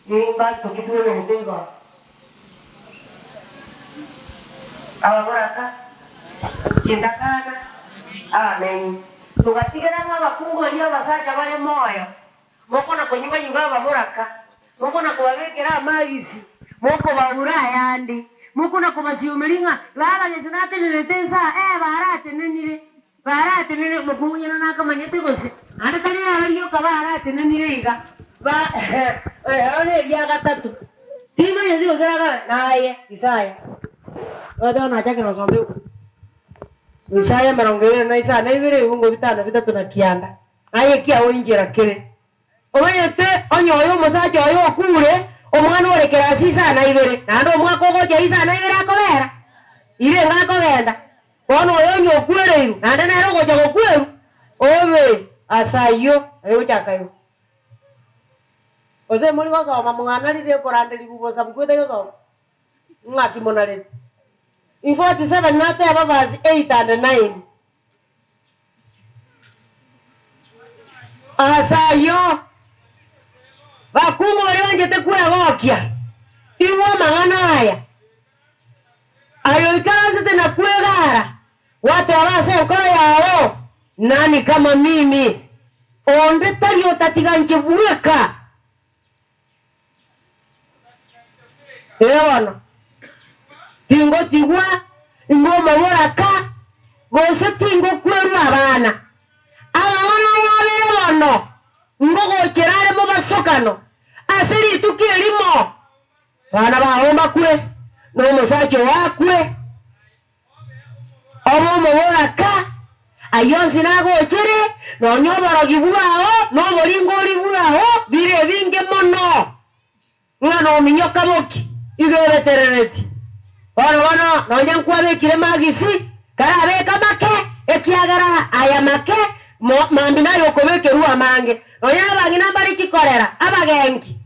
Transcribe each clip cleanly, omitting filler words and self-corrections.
Nimbanto ki twenerete igoro? Ababoraka, chintakana, abamenyi. Togatigera ng'a abakungu baria abasacha bare moyo, mokona konyuga-nyuga ababoraka, mokona kobabekera amagisi, mokobaura ayande, mokona kobasiomeria ng'a baba gese natenenerete inse aa, ee baratenenire. Baratenene, omokungu nyene nakamanyete gose, naende tari ere rioka baratenenire iga, ba ero neria gatato. Timanyeti gose rakare naye Isaya. Ogoteba nachakire gosoma ebuku. Isaya 25 ebibungo bitano bitato na kianda. Naye ekiao inchera kere. Omanyete onye oyo omosacha oye okure, omwana ore kerasi isano na ibere, naende omwaka ogocha isano na ibere akobera, irenge akogenda. Bono oyo onye okwereirwe, naende nere ogocha gokwerwa, obe ase ayio aye gochaka igo. Gose mori gosoma mong'ana riria ekoranderigwa bosa mokwete gosoma? Ng'aki monarete? In 47 nateba verse 8 and 9. Ase ayio, bakungu baria banchete kwegokia, igwa amang'ana aya, Aye oikaransete na kwegara, gwateba ase enkoro yao, Nani kama mimi? Onde tari otatiga inche bweka. Ee bono, tingotigwa inwe omoboraka, gose tingokwerwa abana. Amang'ana aya abere bono, ngogochera are mobasokano ase rituko erimo, abana bao mbakwe, na omosacha oo akwe. Obe omoboraka, ayio onsi nagochere, nonya oborogi bwao na oboringori bwao bire ebinge mono, ng'a nominyoka boki igo ebeterereti. Bono bono nonya nkwabekire magisi, karabeke amake, ekiagera aya make mambia naye okobekerwa amange. Nonya nabang'ina mbare chikorera, abagenki.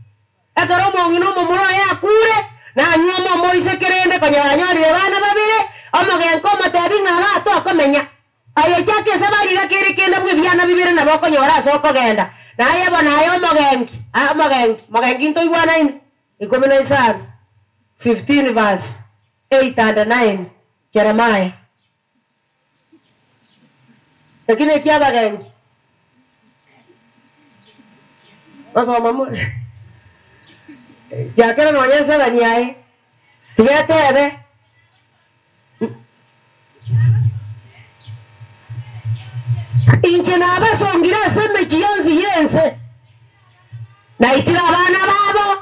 Ekero omong'ina omomura oye akuure, nanyuome omoiseke rende konya banyorire abana babere, omogenka omotebi ng'a iga tokomenya. Aye chaka esabari iga kere kende bw'ebiana bibere nabo okonyora ase okogenda. Na aye bono aye omogenki, aa omogenki, mogenki ntoigwanaine? 15, 15 verse 8 and 9, Jeremiah. Eki nekiabagenki. Gosoma more. Kiakera nonya esabani aye, tiga etebe. Inche nabasongire ase emechie yonsi y'ense, naitire abana babo,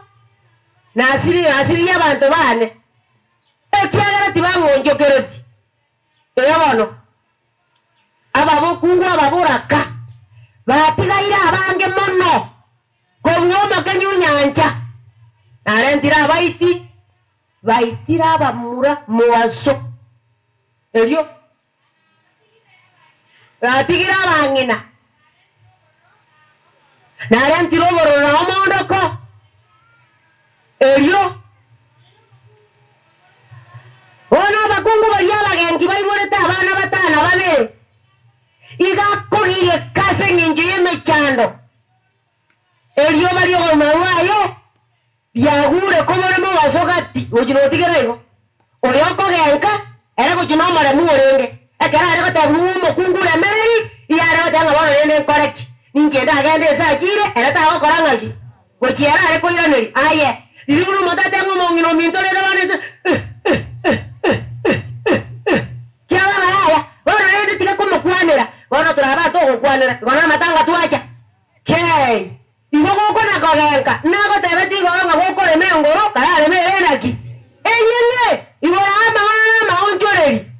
nasiririe abanto baane, ekiagera tibang'onchokereti. Ee bono, ababokungu ababoraka batigaire abange mono kobua omokenyu o nyancha. Narentire abaiti, baitire abamura mobaso, erio batigire abang'ina. Narentire obororo na omoondoko, erio bono abakungu baria abagenki baiborete abana batano babere, iga akogireka ase engencho y'emechando, erioba ri'obogima bwaye riagure komore mobaso gati, gochia notigera igo. Oria okogenka, ere gochia nomoremu orenge, ekero are gotebigwa ng'a omokungu oremereri, iga are goteba ng'a bono rende nkore ki? Ninche ndagende ense achiire, ere tagokora ng'aki? Gochia ere are koiraneria, Aye, riria buna omonto ateba ng'a omong'ina ominto rende bono ense eh eh eh eh eh eh eh kiaba ng'a yaya, bono rende tiga komokwanera, bono torabe atogokwanera, igo namatanga twacha. Kei! Igo gokona kogenka, nagotebetie igoro ng'a gokorema engoro, karareme ere naki? Enyene, igoro amang'ana namaonchoreri.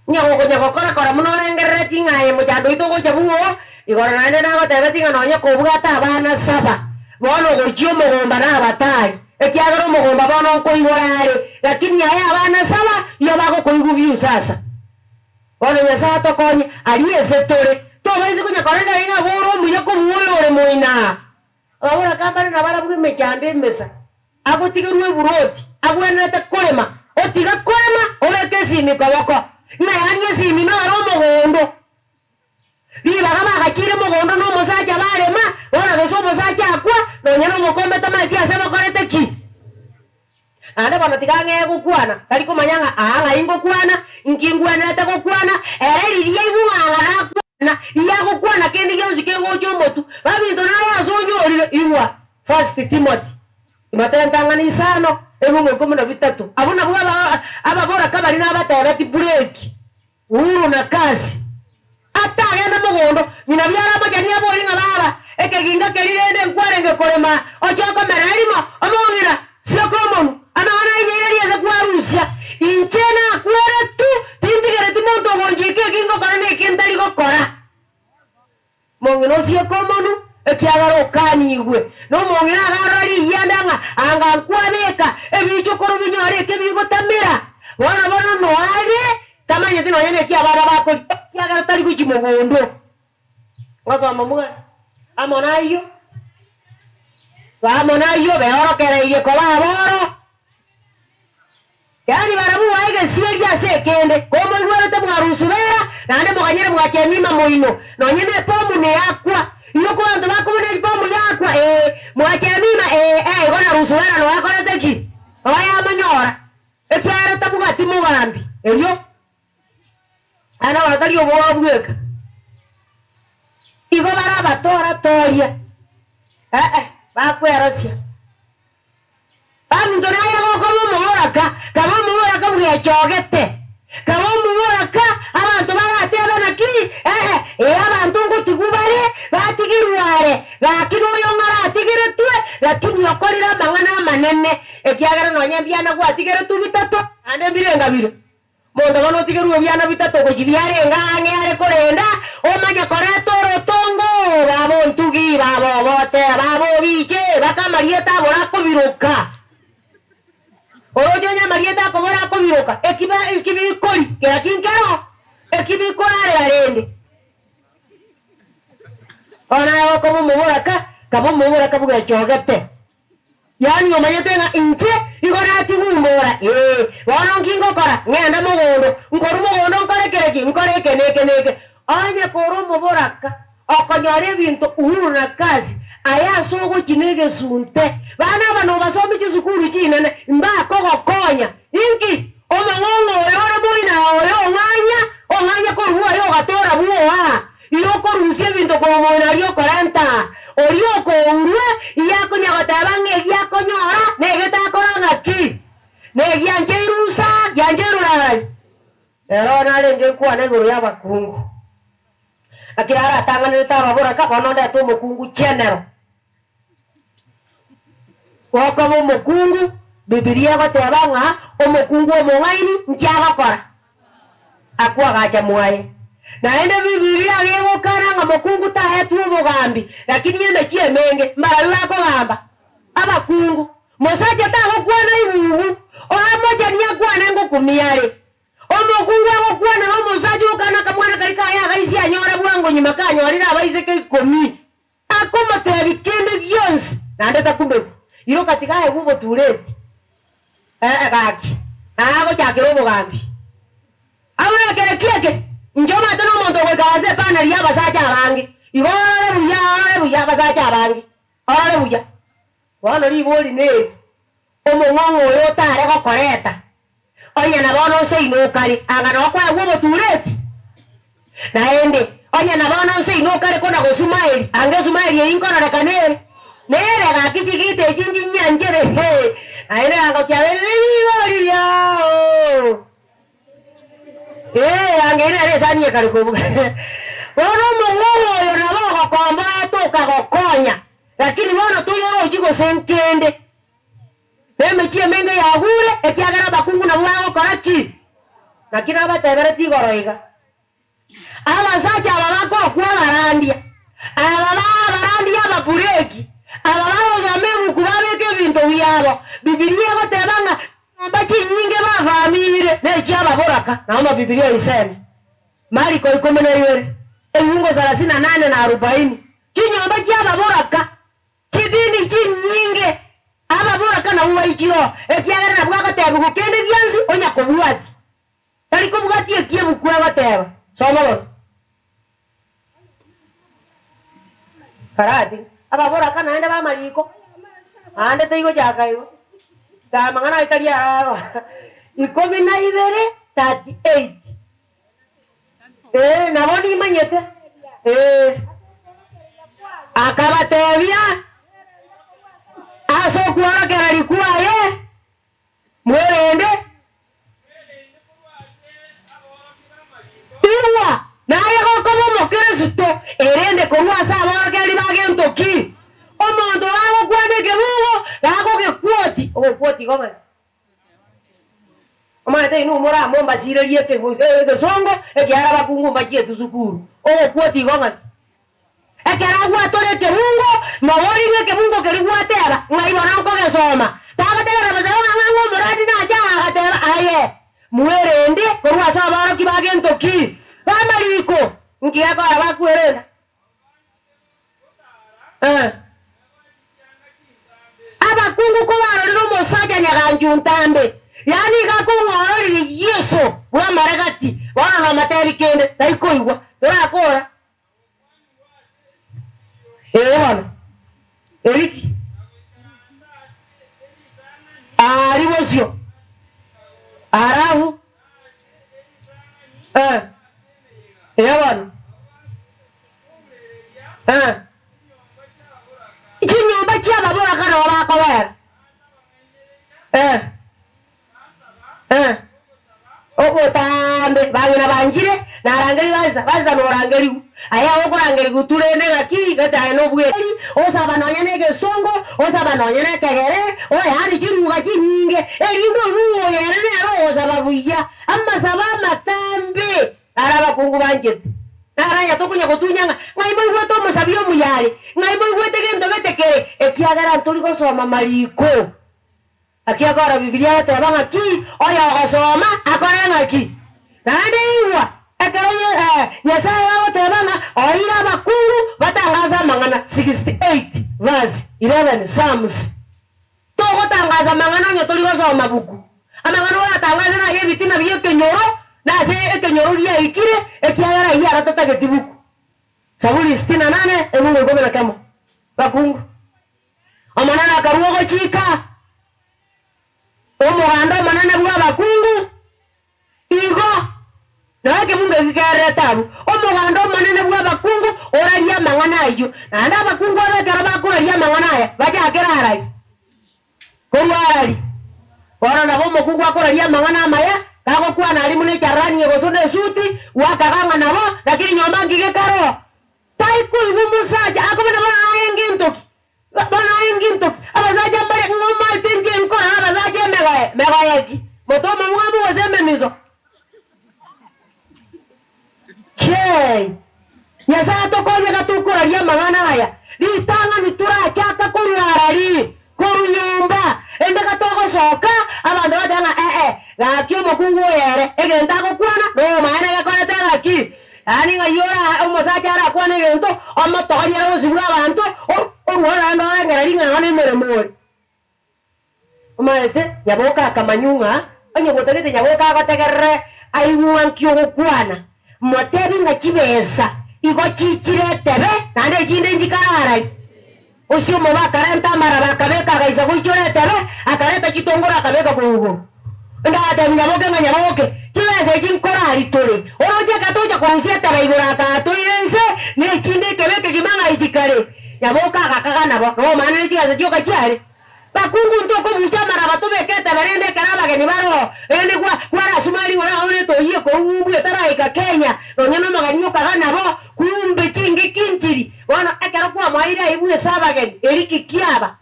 Onye gokonya gokora-kora buna orengereretie ng'a aye mochando oito ogocha bwoo, igoro naende nagotebetie ng'a nonye kobwate abana saba, bono ogochia omogomba nabatari, ekiagera omogomba bono nkoigora are, lakini aye abana saba nigo bagokoigwa biusasa. Bono Nyasae atokonye aria ase tore, tobaisa konya koreng'ana ng'a bore omuya kobua oyo ore moino aa. Ababoraka mbare nabarabwo emechando emesa, agotigerwa eburoti, agwenerete korema, otiga korema, obeke esimi koboko, ng'a yaani esimi noro omogondo. Ribaga bagachiire mogondo na omosacha barema, bono gose omosacha akwa, nonya nomokombe tamanyeti ase bakorete ki. Naende bono tiga ang'ee gokwana, tari komanya ng'a aa ng'ai ngokwana, nki ngwenerete gokwana, ere riria aigwe ng'a ng'a nakwana, riria agokwana kende gionsi kegocha omotwe, baminto naro ase onyorire, igwa, First Timothy, Timotheo entang'ani isano, ebungo ikomi na bitato, abwo nabwo aba ababoraka baria nabatebeti bureki. Uhuru na Kasi. Atagenda mogondo, ng'ina biara amachani aborie ng'a baba, ekeginga keria rende nkwarenge korema, oche okomera erimo, omong'ina, sioka omonwa, amang'ana ainyeire riese kwarusia. Inche nakwere tu, tintigereti monto ogonchika eki ngokora na eki ntari gokora. Mong'ina osieke omonwa, ekiagera okanigwe. Na omong'ina agarora riyianda ng'a anga nkwabeka ebichokoro binyore eke bigotamera. Bono bono noare, tamanyeti nonya neki abana bakoria, ekiagera tari gochia mogondo. Gosoma mwana amo nayio, amo nayio beorokereirie koba aboro. Yaani barabwo baegesirie ase ekende, komoigwerete mwarusubera, naende moganyere bwachia emima moino, nonye nepomu neyakwa. Igo kobanto bakobuna epomu yakwa, ee, mwachia emima, ee, ee, igo narusubera noakorete ki? Noyamonyora, ekiagera tabwati mogambi. Erio naende bono tari oboa bweka, igo bare abatoratoria, ee, bakwerosia. Baminto naye gokorwa omoboraka, kaba omoboraka bwechogete, kaba omoboraka abanto baratebe naki, ee, ee, abanto ngotigwa bare, batigirwe are, gaki noyo ng'a aratigeretwe, lakini okorire amang'ana amanene, ekiagera nonya mbiana gwatigeretwe bitato, naende mbirenga bire. Monto bono otigerwe ebiana bitato gochia biarenge ang'e are korenda, omanye koreta orotongo, baba ontugi, baba obote, baba obiche, baka amarieta abore akobiroka. Oroche onye amarieta akobora akobiroka, ekibe ekibikori, kera ki nkero, ekibikorarera rende. Bono naye okoba omoboraka, kaba omoboraka bwechogete. Yaani omanyete ng'a inche igo natigumbora, ee, bono nki ngokora? Ng'ende mogondo, nkorwa mogondo nkore kere ki? Nkore eke na eke na eke. Onye kore omoboraka, okonyora ebinto uhuru na kazi, aye ase ogochia na egesunte, bana aba nobasomie chisukuru chinene, mbakogokonya. Inki? Omong'ong'o oyo ore moina oyo ong'anya, ong'anya korwa bwoye ogatora bwoa. Igo okorusia ebinto korwa moino aria okorenta aa, oria okourwa, igo akonya goteba ng'a ebi akonyora negete akora ng'aki, negiancheirwe rusa, giancheirwe rarai. Ero narenge nkwana igoro y'abakungu, naki naratang'anerete ababoraka, bono ndete omokungu general. Gokoba omokungu, Bibilia egoteba ng'a omokungu omong'aini nki agokora? Akoagacha mwaye. Naende Bibilia gegokana ng'a mokungu taetwe obogambi, lakini emechie emenge mbarabwo bakogamba? Abakungu. Mosacha tagokwana ibubu, oamochani akwane ngokumia are. Omokungu agokwana nomosacha okana akamwana karia kaye agaisia anyore bwango nyuma kanyorire abaiseke ikomi. Takomotebia kende gionsi, naende takumegwa. Iroka tiga aegwe obotureti, ee, gaki, na agochakera obogambi. Abwo ekero ki'eke, inche omanyete nomonto ogoika ase epanari y'abasacha abange. Igo orore buya, orore buya, abasacha abange, orore buya. Bono ribori neri, omong'ong'o oyo otare gokoreta, onye na bono nseino okare, anga nokwaegwa obotureti? Naende, onye na bono nseino okare kona gosumaeri, anga esumaeri eyio nkororekana ere? Nere gaki chigita echi nchinyanchere, hee, naende gagotiaberire rigori riao. Ee, anga ere nere esani ekare kobuga. Bono omong'ong'o oyo nabo ogokomboa tokagokonya, lakini bono toyorochi gose nkende. Nemechie emenge yagure, ekiagera abakungu nabwo bagokora ki? Naki nabateberetie igoro iga, Abasacha aba bakorokwa abarandia, aba abarandia ababureki, aba bagosoma ebuku babeka ebinto biabo, Bibilia egoteba ng'a chinyomba chinyinge bavamiire nechi'ababoraka. Naoma Bibilia oiseme. Mariko ikomi na ibere, ebiungo sarasini na nane na arubaini, chinyomba chi'ababoraka. Chidini chinyinge, ababoraka nabwo baichire oo, ekiagera nabwo agotebigwa kende gionsi onya kobwatia. Tari kobwatia eki ebuku egoteba. Soma bono. Karatiga, ababoraka naende b'amariko, aande taigochaka igo, amang'ana aye tari aa 12 38. Ee, nabo nimanyete. Ee. Akabatebia, Ase okworokereria kwaye mwerende. Igwa, naye gokoba Omokristo, erende korwa ase aborokereria ba gento ki? Omonto gagokwana ekebugo, gagogekwoti, ogokwoti igo ng'aki? Omanyete inwe moramombasirerie egesongo, ekiagera abakungu mbachieti sukuru. Ogokwoti igo ng'aki? Ekero agwatore ekebungo, moborie ekebungo keria gwateba, ng'ai bono nkogesoma? Tagotegerera bosa ng'a ng'a omorandi nache aa agateba, Aye, mwerende korwa ase abaorokia ba gento ki? B'amariko. Nki gekogera bakwerenda? Eh. Abakungu kobarorire omosacha nyaganchu ntambe, yaani iga akong'ororire Yeso bw'amaregati, bono nomotebi kende, taikoigwa. Torakora. Ee bono, eriki aria bosio, arabu, eh, ee bono, eh, chinyomba chi'ababoraka nabo bakobera, eh. Obotambe bang'ina banchire, narangerigwe baisa, baisa norangerigwe. Aye okorangerigwa turende ng'aki gete aye nobweri, osaba nonya negesongo, osaba nonya nekegere, yaani chiruga chinyinge, erinde oruga oyo ere nere ogosaba buya. Amasabo amatambe naro abakungu banchete. Naro aya tokonya gotunya ng'a ng'ai moigwete omosabi omuya are, ng'ai moigwete gento gete kere, ekiagera ntori gosoma mariko. Naki akora Bibilia egoteba ng'aki oyogosoma akore ng'aki? Naende igwa, ekero Nyasae agoteba ng'a oeire abakungu batangase amang'ana, 68 verse 11 Psalms. Togotangasa amang'ana onye tori gosoma buku. Amang'ana oratangase naye ebitina bi'ekenyoro, na ase ekenyoro giaikire, ekiagera ayio aro tatageti buku. Saburi sitini na nane, emungo ikomi na kemo. Bakungu. Omonene akarua ogochika, omoganda omonene bw'abakungu, igo, nao ekebungo eki kererete abwo, omoganda omonene bw'abakungu orarie amang'ana ayio. Naende abakungu aba ekero bakoraria amang'ana aya, bachakere arari, korwa arari. Bono nabo omokungu akoraria amang'ana amaya, gagokwana aria buna echarani gose na esuti, gwakaga ng'a nabo, lakini nyomba ngige karoo. Tai koigwa omosacha akobana bono aye ngento ki? Bono aye ngento ki? Abasacha mbare ng'a omaete inche nkorora abasacha emegoye, megoye ki? Moto omomwamu gose ememiso? Chei! Nyasae atokonye gatokoraria amang'ana aya, ritang'ani torachaka korwa arari, korwa nyomba, ende gatogosoka, abanto bateba ng'a ee, gaki omokungu oyo ere, egento agokwana nobomaene gekorete ng'aki? Yaani ng'ai ora omosacha arakwane egento, omotogonyere bosio bw'abanto, orwao naende orengererie ng'a nonya nemeremo ore. Omanyete, nyaboka akamanywa ng'a onye gotagete nyaboka agotegerere aigwe ng'a nki ogokwana, motebi ng'a chibesa igo chichire etebe naende echinde nchikare arari. Osio omobe akarenta amaraba akabeka agaisa goichora etebe, akareta chitongoro akabeka korwa igoro. Ndagatebia nyaboke ng'a nyaboke, chibesa echi nkorari tore, oroche akatocha korusia etebe igoro akatoire inse, na echinde ekebe ekegima ng'ai chikare. Nyaboke agakaga nabo, nomanye ne chibesa chioka chiare. Bakungu ntokobucha amaraba tobeke etebe rende ekero abageni baroo, rende gwa gwarasumari igoro agwo netoyie korwa ng'umbu etaraika Kenya, nonya nomogeni okaga nabo, kumbe chingiki nchiri. Bono ekero kwamoeire aibu ase abageni, eri ki kiaba?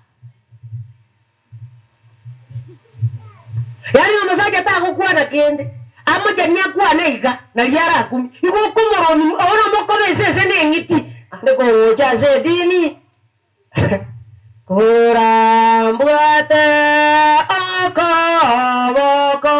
Yaani omosacha tagokwana kende, amochanie akwane iga, nario arakumie. Igo okomoroni obo nomokoba esese na eng'iti, ande korocha ase edini. Korambwate okoboko.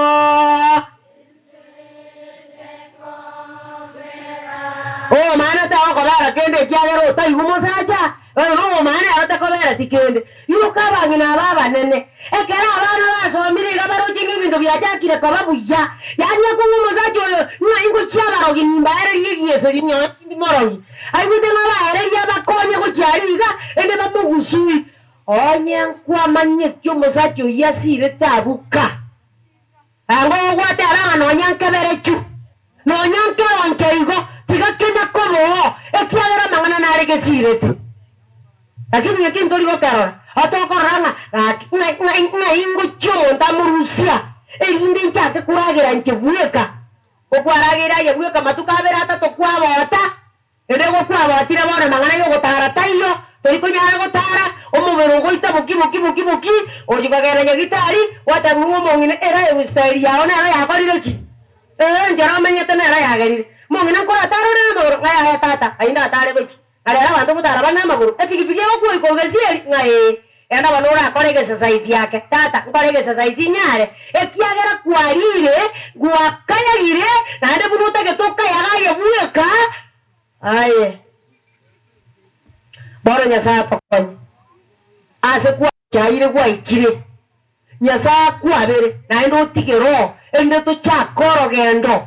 Omomaene tagokobera kende ekiagera otaigwa omosacha, bono nomomaene ere takobereti kende. Imoka abang'ina aba abanene, ekero abana basomire iga baroche ng'a ebinto biachakire koba buya, yaani akong'a omosacha oyo ng'a ingochia abarogi nimbaererie egieseri nyowe. timorogi. Aigwete ng'a abaereria abakonye gochia aria iga, ende bamogusui. Onye nkwamanyeti omosacha oyio asirete abwo ka. Ango ogwateba ng'a nonya nkebere chu, nonya nkeronche igo, tiga kende koba oo, ekiagera amang'ana nare gesirete. Lakini eki ntori gokerora, atokorora ng'a gaki ng'a ng'a ng'ai ngochia omonto amorusia, erinde nchake koragera inche bweka. Gokwarageire aye bweka amatuko abere atato kwabota, Erio gokwabwatire bono amang'ana y'ogotaara taiyo, tori konyara gotaara, omobere ogoita boki boki boki boki, gochia kogenda nyagitari, gwatebiwa ng'a omong'ina ere lifestyle yao nero yakorire ki? Ee, enchera omenyete nero yagerire. Omong'ina nkoratare ore namagoro? Ng'a yaya tata, ayio ndatare gochia. Na rero abanto gotara bare namagoro, epigipigi egokwoyia korwa gesieri? Ng'a ee. Genda bono orakore egesasaisi ake, tata, nkore egesasaisi inyare, ekiagera kwarire, gwakayagire, naende buna otagete okayaga aye bweka. Aye bono Nyasae atokonye ase gwachaire gwaikire, Nyasae akwabere, naende otige Roho, erinde tochake orogendo.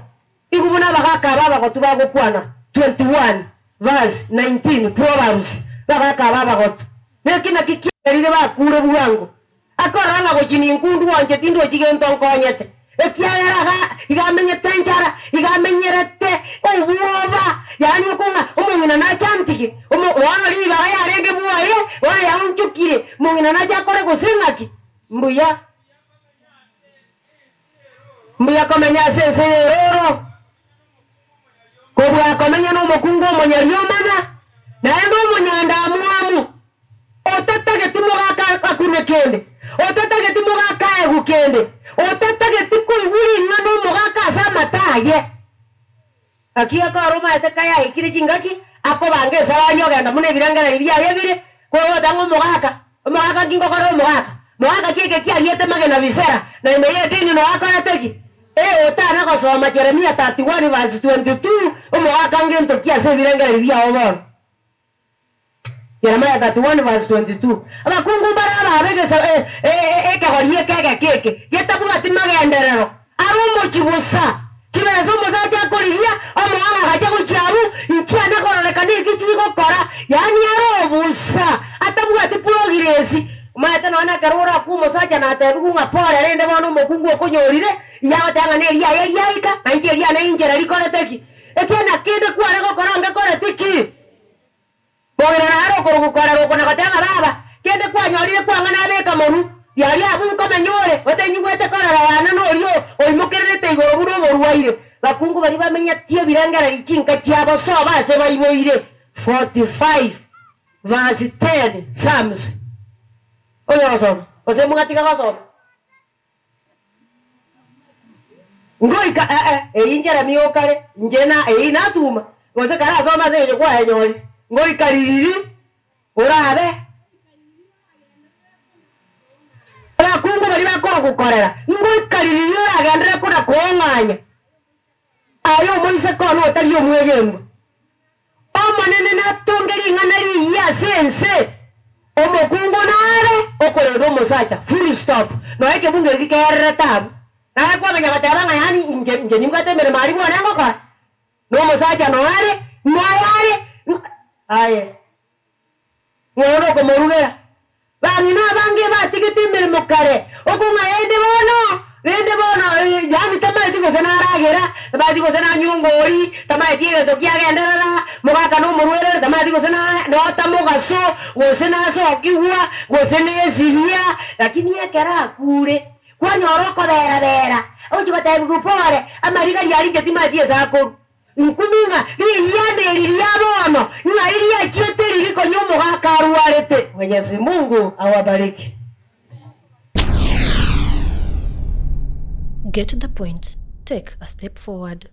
Igo buna abagaaka aba abagotu bagokwana, 21 verse 19 Proverbs, Abagaaka aba abagotu, neki naki kiagerire bakure bwango? Akorora ng'a gochia ninkundu onche tindochi gento nkonyete, ekiagera iga iga amenyete enchara, iga amenyerete obwoba, yaani okong'a omong'ina nache antige, omo bono ribaga yarenge bwoye, bono yaonchokire, omong'ina nache akore gose ng'aki? Mbuya. Mbuya komenya ase ense y'erooro, kobua komenya nomokungu omonyariomana, naende omonyandamwamu, otatageti mogaka akune kende, otatageti mogaka aegwe kende, otatageti koigwa ring'ana omogaka ase amato aye. Gaki ekero omaete kayaikire chingaki, akobanga esabari ogenda buna ebirengererio biaye bire, kogoteba ng'a omogaka, omogaka nki ngokorera omogaka? Mogaka ki eke kiariete magena bisera, na ime y'edini noo akorete ki? Ee, otana gosoma Jeremia 31 verse 22, omogaka ngento ki ase ebirengererio biao bono? Jeremiah 31 verse 22, Abakungu mbare ababe ekegori eke egeke eke getabwati magenderero, are omochie bosa, chibesa omosacha akorigia, omoama agacha gochia abwo, inchiana kororekana eki chigokora, yaani are obosa, atabwati progress. Omanyete nonya nekero orakwe omosacha natebigwe ng'a pore rende bono omokungu okonyorire, iga agoteba ng'a neria aye riaika, na inche eriane inchera rikorete ki? Ekiana kende kware gokora ngekoreti ki? Bono naro okorugukorera oko na goteba ng'a baba, kende kwanyorire kwang'ana abeka monwe, riaria abwo nkomenya ore, otainyigwete korera yane noria oimokererete igoro buna omorwaire. Bakungu baria bamenyetie ebirengererio chinka chiabo sobo ase baiboire. 45 verse 10 Psalms. Oyogosoma, gose mogatiga gosoma. Ngoika, ee, eyio inchera miokare, inche na eyio natuma, gose karasome ase engencho kwayenyorire, ngoika ririri orabe. Abakungu baria bakogokorera, ngoika ririri oragenderere kona koong'anya. Aye omoiseke one otari omwegenwa, Omonene natonge ring'ana riiyia ase ense, omokungu nare okorenda omosacha, full stop. Nonya ekebungo eki kererete abwo, nare kwamanya goteba ng'a yaani inche inche nimbwate emeremo aria bwane ngokora, na omosacha noyo are, noyo are, aye. Ng'o nokomorugera? Bang'ina abange batigete emeremo kare, okong'a rende bono, rende bono, yaani tamaeti gose naragera, tamaeti gose nanywa engori, tamaeti egento kiagenderera, mogaka nomorwerere, tamaeti gose na nota mogaso, gose nasokigwa, gose nesiria, lakini ekero akure, kwanyora okoberabera, ogochia gotebigwa pore, amariga riaria inche timaeti ase akorwa. Nkumi ng'a riyianda eri ria bono ng'ai riachiete riri konya omogaka arwarete. Mwenyezi Mungu awabariki. Get the point, take a step forward.